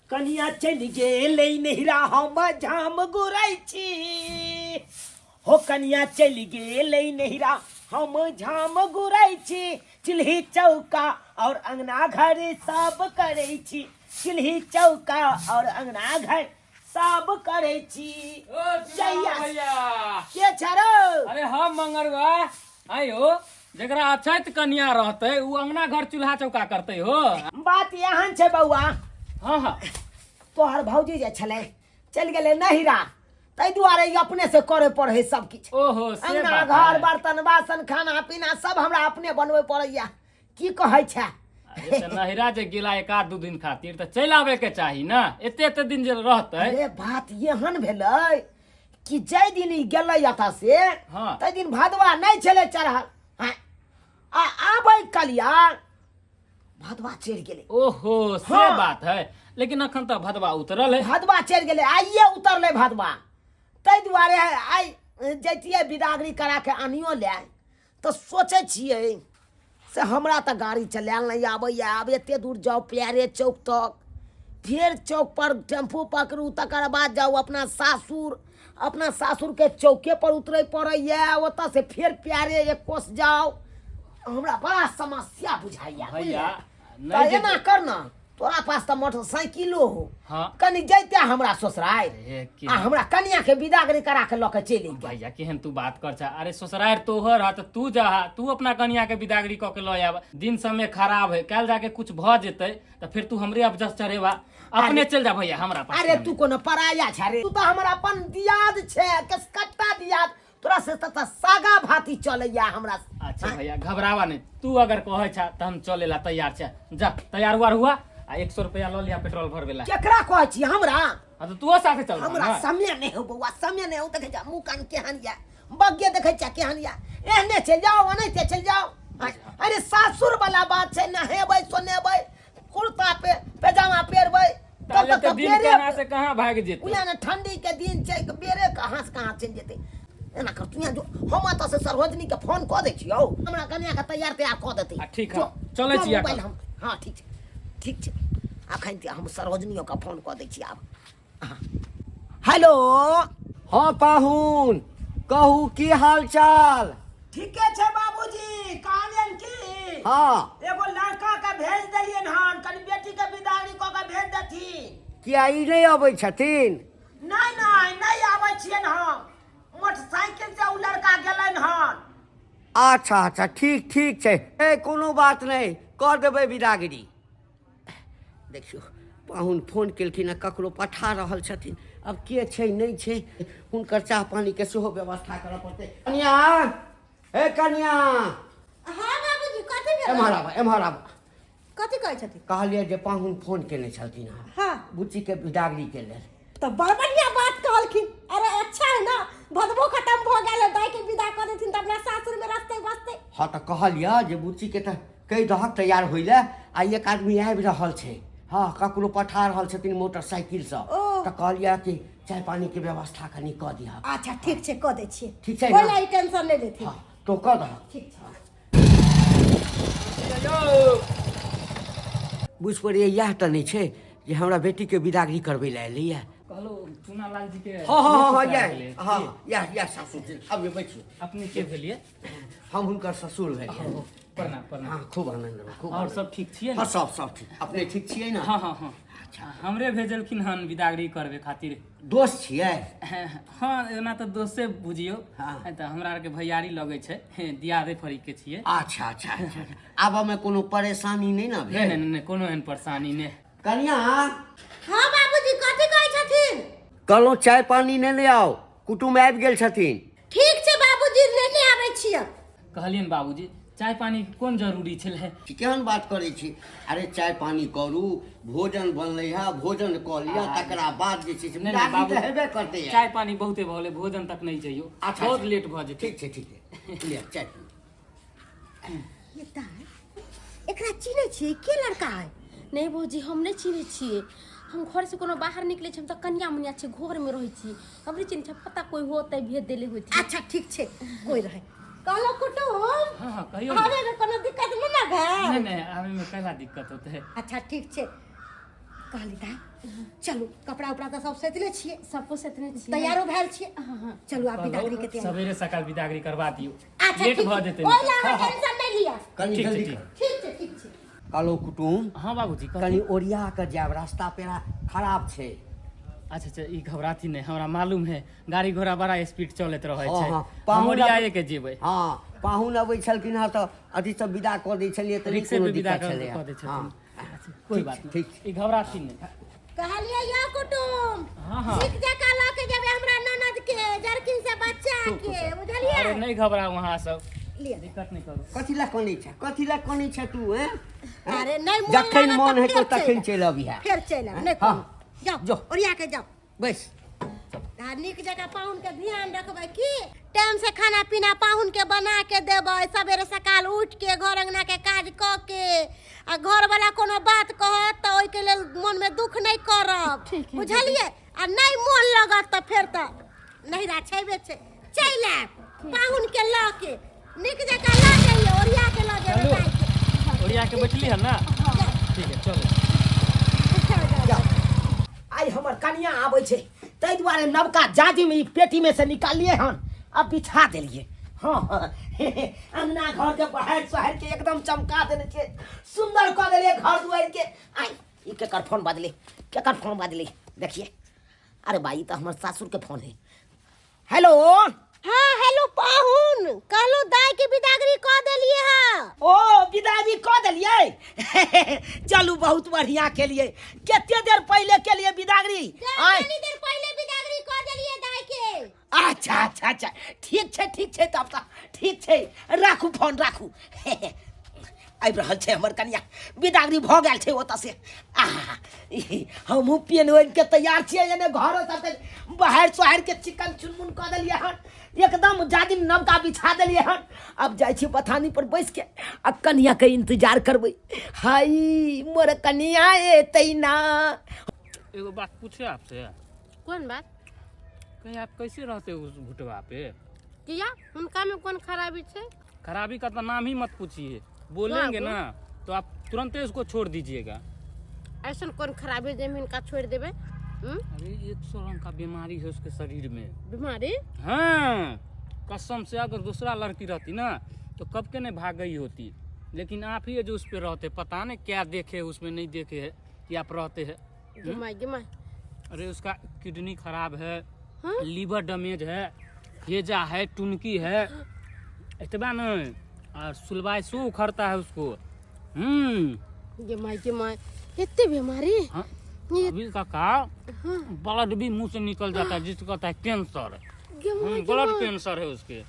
कनिया चलि गेलै नैहरा हम झाम गुरै छी हो कनिया चलि गेलै नैहरा हम झाम गुरै छी चिल्ही चौका और अंगना घर सब करै छी चिल्ही चौका और अंगना घर सब करै छी ओ जइया। भैया के छरो अरे हम मंगरुआ आयो जकरा अछैत कन्या रहतै उ अंगना घर चूल्हा चौका करतै हो बात एहन छै बौआ हाँ हाँ तोहर भौजी जे छलै चलि गेलै नैहरा ताहि दुआरे ई अपने से करे पड़े है सब किछु ओहो से अंगना बात घर है। बर्तन बासन खाना पीना सब हमरा अपने बनबै पड़ैया की कहै छै अरे तऽ नहिरा जे गेला एक आध दू दिन खातिर तऽ चलि आबे के चाही ने एते एते दिन जे रहतै अरे बात एहन भेलै कि जाहि दिन ई गेलै एतऽ से हाँ। ताहि दिन भदवा नहि छलै चढ़ल हाँ। आ आबै कलिया भदवा चढ़ि गेलै ओहो से हाँ। बात है लेकिन अखन तऽ भदवा उतरल है भदवा चढ़ि गेलै आइए उतरलै भदवा ताहि दुआरे आइ जैतियै बिदागरी करा के आनियो लए तऽ सोचै छियै से हमरा तऽ गाड़ी चलायल नहि आबैए आब एते दूर जाउ प्यारे चौक तक फेर चौकपर टेम्पू पकड़ू तकर बाद जाउ अपना सासुर अपना सासुरके चौके पर उतरै पड़ैए ओतऽसँ फेर प्यारे एक कोस जाउ हमरा बड़ा समस्या बुझाइए भैया तऽ नहि एना जे कर न तोरा पास तऽ मोटरसाइकिलो हो हाँ कनि जैते हमरा ससुरारि हे के आ हमरा कनिया के विदागरी करा के लऽ के चलि अइते भैया केहन तू बात कर छा अरे ससुरारि तोहर हा तऽ तू जा तू अपना कनिया के विदागरी कऽ के लऽ आब दिन समय खराब है काल्हि जाके कुछ भऽ जेतै तऽ फिर तू हमरे अबजस चढ़ेबा अपने चल जा भैया हमरा पास अरे तू कोनो पराया छै रे तू तऽ हमर अपन दियाद छै केसकट्टा दियाद तोरा से तऽ सागा भाती चलैया हमरा से। अच्छा भैया घबरावा नहीं तू अगर कहै छा तऽ हम चले ला तैयार छे जा तैयार उआर हुआ आ 100 रुपया लऽ लिया पेट्रोल भरबे ला केकरा कहै छी हमरा हाँ तो तू साथे चल हमरा समय नहीं हो बौआ समय नहीं हो देखै जा मुँह कान केहन या बग्गे देखै छा केहन या एहने चलि जाओ एनाहिते चलि जाओ अरे सासुर वाला बात छै नहेबै सोनेबै कुर्ता पे पैजामा पहिरबै तब ताले तक तऽ दिन बेरे कहाँ से कहाँ भागि जेतै उएह ने ठंडी के दिन छै कि बेरे कहाँ से कहाँ चलि जेतै एना कर तू यहाँ जो हम एतऽ से सरोजनी के फोन कऽ दै छियौ हमरा कनिया के तैयार तैयार कऽ देतै आ, ठीक है। जो, चलै जो छी मोबाइल एखन। हम हँ ठीक छै ठीक छै अखन तऽ हम सरोजनियो के फोन कऽ दै छी आब हँ। हेलो हँ पाहुन कहू की हाल चाल ठीके छै बाबूजी कहलियनि की हँ एगो लड़का के भेज देलियनि हन कनि बेटी के विदागरी कऽ के भेज देथिन किया ई नहि अबै छथिन नहि नहि नहि आबै छियनि हम मोटरसाइकिल से ओ लड़का गेलनि हन अच्छा अच्छा ठीक ठीक छै ए कोनो बात नहि कऽ देबै विदागरी देखियौ पाहुन फोन केलखिन आ ककरो पठा रहल छथिन आब के छै नहि छै हुनकर चाह पानीके सेहो व्यवस्था करऽ पड़तै कनिया हे कनिया हाँ बाबूजी कथी भेल एम्हर आबऽ एम्हर आबऽ कथी कहै छथिन कहलियै जे पाहुन फोन केने छलखिन हँ हाँ बुच्चीके विदागरीके लेल तऽ बड़ बढ़िया बात कहलखिन अरे अच्छा है ना भदबो खत्म भऽ गेल है दाई के विदा कऽ देथिन तऽ अपना सासुर में रस्ते बसते हँ तऽ कहलियै जे बुच्चीके तऽ कहि दहक तैयार होइ लए आ एक आदमी आबि रहल छै हँ ककरो पठा रहल छथिन मोटरसाइकिलसँ ओ। तऽ कहलियै कि चाय पानीके व्यवस्था कनि कऽ दिहक अच्छा ठीक छै कऽ दै छियै ठीक छै कोइ ने? ला ई टेंशन नहि लेथिन हँ तो कऽ दहक ठीक छै बुझि पड़ैए इएह तऽ नहि छै जे हमरा बेटीके विदागरी करबै लए एलैए कहलहुँ चूना लाल जी के हँ हँ हँ हँ ससुराल इएह गेलै। हँ इएह इएह सासुर छै आबियौ बैठियौ अपने के भेलियै हम हुनकर ससुर भेलियै प्रणाम प्रणाम हँ खूब आनंद रहू खूब और आनंद। सब ठीक छियै हँ ने सब सब ठीक अपने ठीक छियै ने हाँ हाँ हाँ हमरे भेजलखिन हन विदागरी करबे खातिर दोस्त छियै हाँ एना तऽ दोस्ते बुझियौ हाँ। तऽ हमरा आरके भैयारी लगै छै दियादे फरीक के छियै अच्छा अच्छा अच्छा आबऽमे कोनो परेशानी नहि ने नहि भेल नहि नहि कोनो एहन परेशानी नहि कनिया हाँ बाबूजी कथी कहै छथिन कहलहुँ चाय पानी नहि ले आउ कुटुम्ब आबि गेल छथिन ठीक छै बाबूजी लेने आबै छियै कहलियनि बाबूजी चाय पानी के कोन जरूरी छलै केहन बात करै छी अरे चाय पानी करू भोजन बनलै है भोजन कऽ लिअ तकरा बाद जे छै से नहि, नहि, विदागरी बाबू। तऽ हेबे करतै चाय पानी बहुते भऽ गेलै भोजन तक नहि चाहियो अच्छा, बहुत अच्छा। लेट भऽ जेतै ठीक छै ठीक छै लिअ चाय पीउ। ये दाय एकरा चिन्है छियै के लड़का है नहि भौजी हम नहि चिन्है छियै हम घरसँ कोनो बाहर निकलै छी हम तऽ कनिया मनिया छी घरमे रहै छी हम नहि चिन्है छियै पता कोइ होतै भेज देले होतै अच्छा ठीक छै कोइ रहै कहलो कुटुम हँ हँ कहियौ ने। आबे में कोनो दिक्कत नहि ने भेल नहि नहि आबैमे कैला दिक्कत होतै अच्छा ठीक छै कहली दाइ चलू कपड़ा उपड़ा तऽ सब सैतले छियै। सबको सतने छियै। तैयारो भेल छियै। चलू आब बिदागरी के तैयारी। सवेरे सकाल बिदागरी करवा दियौ। अच्छा, लेट ठीक भऽ छै। जेतै। ओहि लए अहाँ टेंशन नहि लिअ। कनि ठीक छै, जल्दी ठीक। कर। ठीक छै, ठीक छै। कहलहुँ कुटुम, हाँ बाबूजी, कहू। कनि ओरिया कऽ जायब, रास्ता पेड़ा खराब छै। अच्छा अच्छा, ई घबराती नहि, हमरा मालूम है गाड़ी घोड़ा बड़ा स्पीड चलैत रहै हँ, छै। हँ, हम पाहुन ओरियाए के जेबै। हँ, पाहुन अबै छलखिन हँ तऽ अथी सब विदा कऽ दै छलियै तऽ नहि रिक्शे कोनो पे विदा दिक्कत कऽ छलैए। कऽ दै छथिन। हँ। अच्छा, कोई ठीक बात छै, नहीं। ठीक छै। ई घबराती नहि। कहलियै यौ कुटुम, हाँ, हाँ। नीक जकाँ लऽ के जेबै हमरा ननद के जरकिन से बच्चा के, बुझलियै? अरे नहि घबराउ अहाँ सब, लिअ। दिक्कत नहि करू। कथी लए कनै छै, कथी लए कनै छै तू? हैं? अरे नहि मोन जखन लागत मन तऽ हेतौ फेर चलि तखन आयब। चलि अबिहे। फेर चलि आयब, नहि हँ। कोनो। जाउ। जो। ओरिया के जाउ। बैस। आ नीक जकाँ पाहुन के ध्यान रखबै की टाइम से खाना पीना पाहुन के बना के देबै, सवेरे सकाल उठि के घर अंगना के काज कऽ के, आ घर वाला कोनो बात कहत तऽ ओहिके लेल मन में दुख नहि करब। ठीक है। बुझलियै? आ नहि मोन लगत तऽ फेर तऽ नहिरा छेबे छै, चलि आयब पाहुन के लऽ के। नीक जकाँ लऽ जइयौ, ओरिया के लऽ जेबै। चलू। दाइ के। ओरिया के बैठली है ना? ठीक है, चलो। आइ हमर कनिया आबै छै, ताहि दुआरे नवका जाजिम ई पेटीमे से निकाललियै हन आ बिछा देलियै। हँ हँ, अंगना घरके बहारि सोहारि के एकदम चमका देने छियै, सुन्दर कऽ देलियै घर दुआरिके। आइ ई केकर फोन बजलै? केकर फोन बजलै? देखिए। अरे भाई, ई तऽ हमर सासुरके फोन है। हेलो। हाँ हेलो पाहुन, कहलहुँ दाइ के बिदागरी कऽ देलियै हँ। ओ विदागी कऽ देलियै? चलू, बहुत बढ़िया केलियै। कते देर पहिले केलियै विदागरी? आँय? कनी देर पहिले बिदागरी कऽ देलियै दाइ के। अच्छा अच्छा अच्छा, ठीक छै, ठीक छै, तब तऽ ठीक छै। राखू फोन, राखू। आबि रहल छै हमर कनिया, विदागरी भऽ गेल छै ओतऽ से। आहा, हमहूँ पेन ओढ़ि के तैयार छियै। एने घरो सबके बहारि सोहारि के चिकन चुनमुन कऽ देलियै हन, एकदम जाजिम नवका बिछा देलियै हन। आब जाइ छी बथानी पर बैस के आ कनिया के इंतजार करबै। हाय मोर कनिया एतै ना। एगो बात पूछे आपसे। कोन बात? कहीं आप कैसे रहते हो उस भुटवा पे? किया, हुनका में कोन खराबी छै? खराबी का तो नाम ही मत पूछिए। बोलेंगे ना तो आप तुरंत उसको छोड़ दीजिएगा। ऐसन कोन खराबी जे हम हिनका छोड़ि देबै? हम्म? अरे 100 रंग का बीमारी है उसके शरीर में। बीमारी? हाँ, कसम से अगर दूसरा लड़की रहती ना तो कब के नहीं भाग गई होती, लेकिन आप ही है जो उस पे रहते। पता नहीं क्या देखे उसमें, नहीं देखे है कि आप रहते हैं। गे माय, गे माय। अरे उसका किडनी खराब है। हाँ? लीवर डैमेज है, हेजा है, टुनकी है, इतना नहीं और सुलवाई सो उखड़ता है उसको। गे माय, गे माय, एते बीमारी? हाँ। ये अभी का ब्लड भी मुंह से निकल जाता है, जिसको कहता है कैंसर। गे माय, गे ब्लड माय। कैंसर है उसके।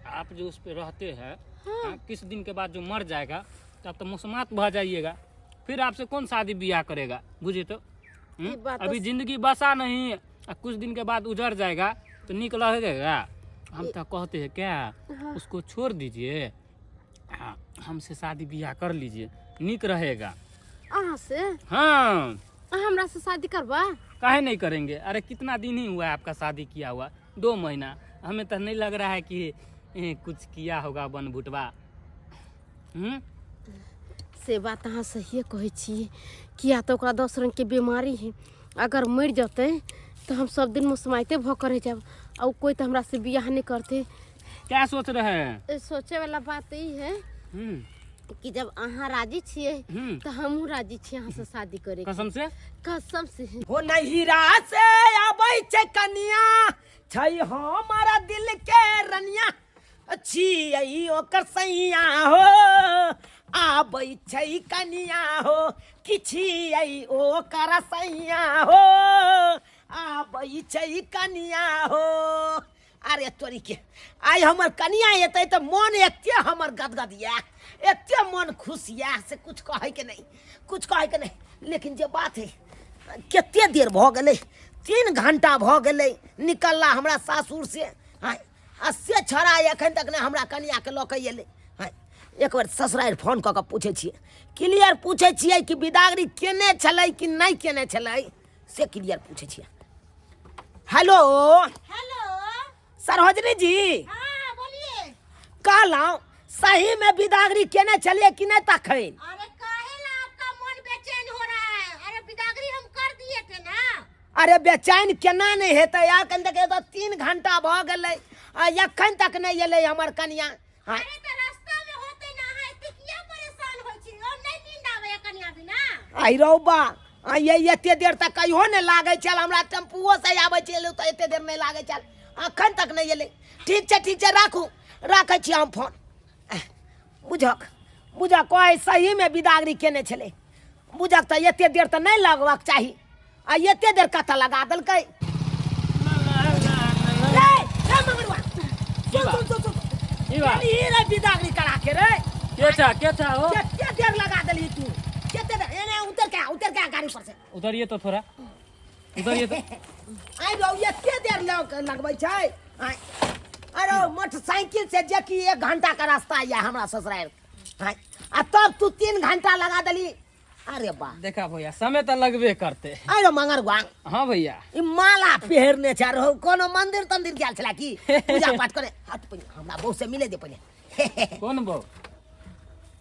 आप जो उस पे रहते हैं, हाँ, किस दिन के बाद जो मर जाएगा तो आप तो मुसमात भा जाइएगा, फिर आपसे कौन शादी ब्याह करेगा? बुझे तो? ई बात तो अभी जिंदगी बसा नहीं आ कुछ दिन के बाद उजड़ जाएगा तो निक लगेगा? हम तो कहते हैं क्या, उसको छोड़ दीजिए, हाँ, हमसे शादी ब्याह कर लीजिए, निक रहेगा। अहाँ से? हाँ। अहाँ हमरा से शादी करबा? काहे नहीं करेंगे? अरे कितना दिन ही हुआ है आपका शादी किया हुआ? 2 महीना। हमें तो नहीं लग रहा है कि कुछ किया होगा बन भुटवा। से बात अहाँ सहिए कहै छियै, किया तऽ ओकरा 10 रंगके बीमारी है। अगर मरि जेतै तऽ हम सब दिन मुसमाइते भऽ कऽ रहि जायब आ ओ कोइ तऽ हमरा से बियाह नहि करतै। क्या सोच रहे हैं? सोचे वाला बात ई है कि जब अहाँ राजी छियै तऽ हमहूँ राजी छियै अहाँ से शादी करे के। कसम से? कसम से। हो नैहरा से आबै छै कनिया, छै हमर दिल के रनिया, छियै ओकर सैया हो। आबै छै कनिया हो कि छियै ओकर सैया हो, आबै छै कनिया हो। अरे तोरी के, आइ हमर कनिया एतै तऽ मन एते हमर गदगद यऽ, एते मन खुश यऽ से कुछ कहैके नहि, कुछ कहैके नहि। लेकिन जे बात है, कते देर भऽ गेलै? 3 घंटा भऽ गेलै निकलला हमरा सासुर से। आँय, आ से छड़ा एखन तक नहि हमरा कनियाके लऽ कऽ एलै। आँय, एक बेर ससुरारि फोन कऽ कऽ पूछै छियै, क्लियर पूछै छियै कि बिदागरी केने छलै कि नहि केने छलै, से क्लियर पूछै छियै। हेलो। हेलो। सरोजनी जी। हाँ, बोलिए। कहलहुँ सही में बिदागरी केने छलियै कि नहि तखन? अरे काहे ला आपका मन बेचैन हो रहा है? अरे बिदागरी अरे बेचैन केना नहि हेतै? एखन तक एतऽ 3 घंटा भऽ गेलै आ एखन तक नहि एलै हमर कनिया। हाँ। अरे, तऽ रास्ता में होतै ना, अहाँ एते किया परेशान होइ छी? और नहि नींद आबैया कनिया बिना? आई रौ बा, आ ये एते देर तक कहियो नहि लागै छल। हमरा टेम्पुओ से आबै छल तऽ एते देर नहि लागै छल। एखन तक नहि एलै। ठीक छै, ठीक छै, राखू, राखै छी हम फोन। बुझक, बुझक, कहै सहीमे बिदागरी केने छलै। बुझक तऽ एते देर तऽ नहि लगबाक चाही आ एते देर कतऽ लगा देलकै? रे, रे मंगरुआ, सुन, सुन, सुन, सुन। की बात? चलही रे बिदागरी करा के रे। के छा, के छा हो? कते देर लगा देलही तू? कते देर? एने उतर के आ, उतर के आ गाड़ी पर से। उतरिए तो, थोड़ा उतरिए तो। आइ रौ, एते देर लगबै छै? आइ अरे मोटरसाइकिल से जे कि 1 घंटा के रास्ता यऽ हमरा ससुराल, आइ आ तब तू 3 घंटा लगा देली। अरे बा। देखा भैया, समय तो लगबे करते। आइ रौ मंगरुआ। हाँ भैया। ई माला पहिरने छै रौ, कोनो मंदिर तंदिर गेल छला की पूजा पाठ करे? हट पहिने, हमरा बहू से मिले दे पहिले। कौन बहू?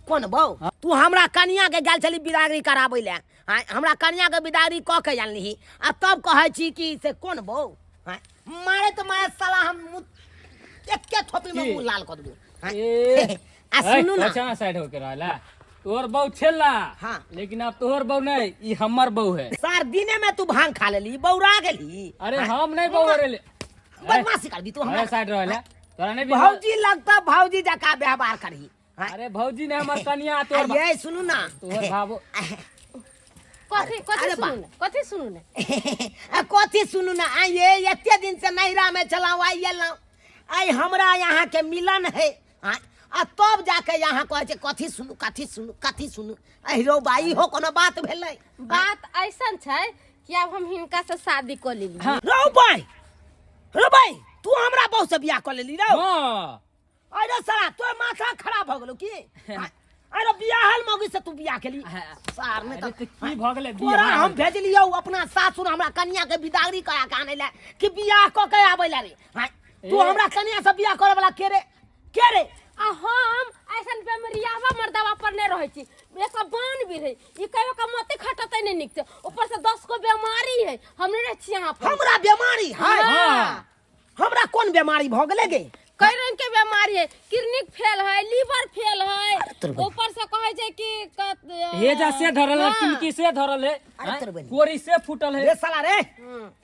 कोन बहू? तू हमरा कनिया के गेल छली बिदागरी कराबै ले। आँय, हमरा कनिया के बिदागरी कऽ के आनलिही आ तब कहै छी कि से कोन बहू? आँय, मारे तऽ मारे साला, हम मुँह एके थोपी में की? मुँह लाल कऽ देबौ। आँय। ए। आ सुनू ना। अच्छा, साइड होके रहला। तोहर बहू छेला। हाँ। लेकिन अब तोहर बहू नहीं, ई हमर बहू है। सार, दिने में तू भांग खा लेली, बौरा गेली? अरे, हम नहीं बहू रे। बदमाशी करबी तू हमरा? साइड रहला, तोरा नहीं भौजी लगता, भौजी जका व्यवहार करही। आँय। अरे, भौजी ने हमर कनिया तोहर ये सुनू ना। तोहर भाबो। कथी, कथी? अरे बा। सुनू ने, कथी सुनू ने? आ कथी सुनू ना? आइए एते दिन से नैहरा में चलाऊ आइ एलहुँ, आइ हमरा यहाँ के मिलन है। आँय, आ तब जाके यहाँ कहै छै कथी सुनू, कथी सुनू, कथी सुनू? अहिरो बाई हो, कोनो बात भेलै? बात ऐसन छै कि आब हम हिनका से शादी कऽ लेली। रौ बाई, रौ बाई, तू हमरा बहू से बियाह कऽ लेली रौ? हाँ। अरे साला, तोर माथा खराब भऽ गेलौ की? अरे, बियाहल मौगी से तू बियाह केली सार ने? अरे। तऽ तऽ की भऽ गेलै तोरा बियाह? हम भेजलियौ अपना सासुर हमरा कनिया के बिदागरी करा के आनै लए कि बियाह कऽ के आबै लए रे? हाँ, तू ए। हमरा कनिया से बियाह करे वाला के रे, के रे? आ हम ऐसन बेमरियावा मर्दवा पर नहीं रहै छी। एक बान भी है, ई कहियो का मते खटते नहीं नीक से, ऊपर से 10 गो बीमारी है। हम नहीं रहै छी यहाँ पर। हमरा बीमारी है? हाँ। हमरा कोन बीमारी भऽ गेलै गे? कई रंग के बीमारी है, किडनी फेल है, लीवर फेल है, तोर बहिन। ऊपर से कहै छै कि हेजा से धरल है। हाँ। टुनकी से धरल है। अरे हाँ? तोर बहिन। कोरी से फूटल है। रे साला रे,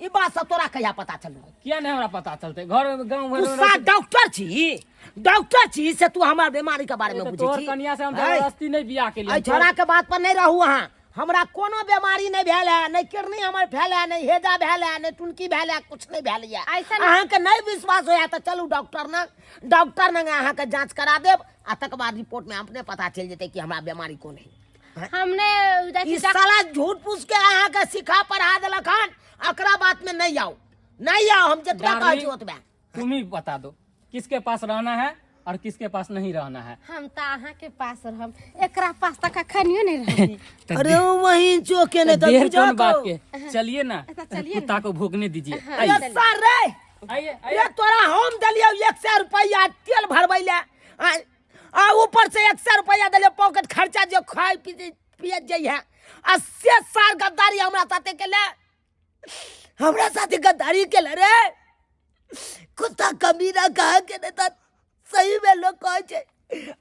ई बात सब तोरा कहिया पता चलू? किया नहीं हमरा पता चलते? घर गांव तू भर में सा डॉक्टर छी, डॉक्टर छी से तू हमर बीमारी के बारे में तो बुझै तोहर छी? कनिया से हम है? जबरदस्ती नहीं बियाह के लिए। एहि छोड़ा के बात पर नहीं रहू अहाँ। हमरा कोनो बीमारी नहीं भेल है, नहीं किडनी हमर भेल है, नहीं हेजा भेल है, नहीं टुनकी भेल है, कुछ नहीं भेल है। ऐसा अहाँके नहीं विश्वास होया तऽ चलू डॉक्टर न, डॉक्टर न अहाँके जांच करा देब आ तकर बाद रिपोर्ट में अपने पता चलि जेतै कि हमरा बीमारी कोन है। हमने जाइ ई छी डॉक्टर। साला झूठ पूछ के अहाँके सिखा पढ़ा देलक हन। एकरा बात में नहीं आउ, नहीं आउ, हम जतबा कहै छी डार्लिंग, ओतबे। तुम ही बता दो किसके पास रहना है और किसके पास नहीं रहना है। हम तऽ अहाँके पास रहब, एकरा पास तऽ कखनियो नहीं रहब। अरे वही चौके नहीं तो देर बुझा कौन बात को। के, चलिए ना। अच्छा, चलिए ना। कुत्ता को भोगने दीजिए। अरे आइए। सर रे। आइए। रे। आइए। तोरा हम देलियौ 100 रुपैआ तेल भरबै ले आ ऊपर से 100 रुपैआ देलियौ पॉकेट खर्चा, जे खाय पी पियत जइहे, आ से सार गद्दारी हमरा साथे केले, हमरा साथे गद्दारी केले रे कुत्ता कमीना। कहा के नहीं त सही में लोग कहै छै,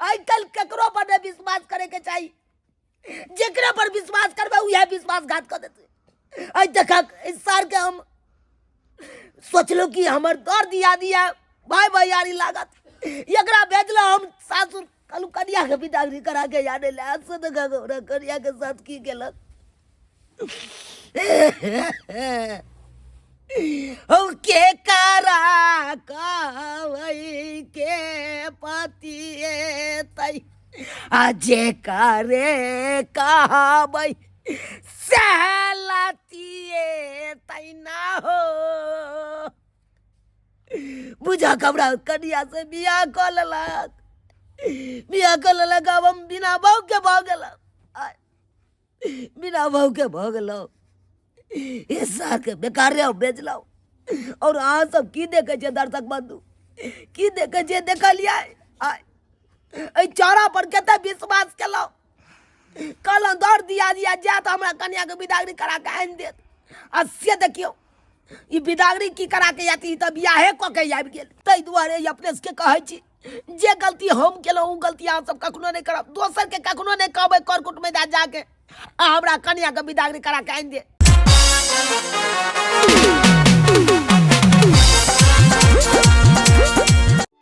आइ काल्हि केकरो पर नहि विश्वास करे के चाही। जेकरा पर विश्वास करबै, उएह विश्वासघात कऽ देतै। आइ देखा, इस सार के हम सोचलहुँ कि हमर दर्द दिया दिया भाई भैयारी लागत, एकरा भेजलहुँ हम सासुर, कहलहुँ कनिया के बिदागरी करा के आने ले। आज से देखा हमरा कनिया के साथ की केलक। हो के करा कहबै के पतिएतै आ जे करे कहबै सहलतिए ना हो। बुझा, हमरा कनिया से बियाह कऽ लेलक, बियाह कऽ लेलक। आब हम बिना बहू के भऽ गेलहुँ, बिना बहू के भऽ गेलहुँ। ई सारके बेकारे हम बेचलहुँ। आओर अहाँ सब की देखै छियै दर्शक बंधु? की देखै छियै? देखलियै आइ एहि चौरा पर कते विश्वास केलहुँ, कहलहुँ दौड़ दिया दिया जायत, हमरा कनियाके बिदागरी करा के आनि देत, आ से देखियौ। ई बिदागरी की करा के आयत, ई तऽ बियाहे कऽ के आबि गेल। ताहि दुआरे ई अपने सबके कहै छी, जे गलती हम केलहुँ ओ गलती अहाँ सब कखनो नहि करब। दोसरके कखनो नहि कहबै कर कुटुमैता जाके आ हमरा कनियाके बिदागरी करा के आनि दे।